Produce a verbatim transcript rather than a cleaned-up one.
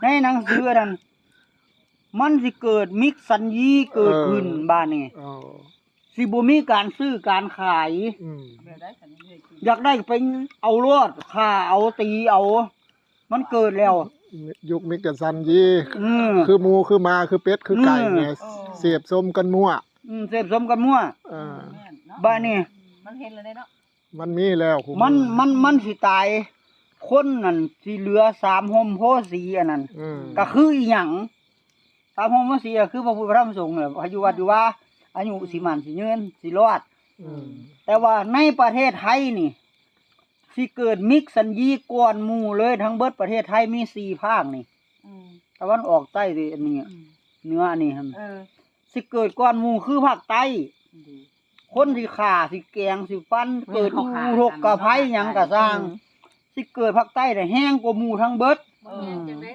ในหนังสืออันนั้น มันสิเกิดมิกสัญญีเกิดขึ้น เออ บาดนี้ อ๋อ สิบ่มีการซื้อการขาย อืม อยากได้ไปเอาโลด ฆ่าเอาตีเอา มันเกิดแล้ว ยุคมิกสัญยี อืม คือหมูคือหมาคือเป็ดคือไก่ อืม เนี่ยเสพสมกันมั่ว อืมเสพสมกันมั่ว เออ บาดนี้ มันเห็นแล้วเนาะ มันมีแล้วคุณ มันมันมันสิตาย คนนั่นสิเหลือสามโฮมโพธิ์สีอันนั้น อืม ก็คืออีหยัง สามโฮมโพธิ์สีก็คือพระพุทธพระธรรมพระสงฆ์เนี่ย อายุวัดอยู่ว่า อายุสิหมันสิยืนสิรอด อืม แต่ว่าในประเทศไทยนี่ สิเกิดมิกสัญยีก่อนหมู่เลย ทั้งเบิดประเทศไทยมีสี่ภาคนี่ อืม ตะวันออกใต้สิอันนี้ อืม เหนืออันนี้หั่น เออ สิเกิดก่อนหมู่คือภาคใต้ ดี คนสิฆ่าสิแกล้งสิฟัน แม่น เกิด เขาฆ่า อุทกภัย กัน หยังก็สร้าง อืม สิเกิดภาคใต้น่ะแฮงกว่าหมู่ทั้งเบิด บ่แม่นจังได๋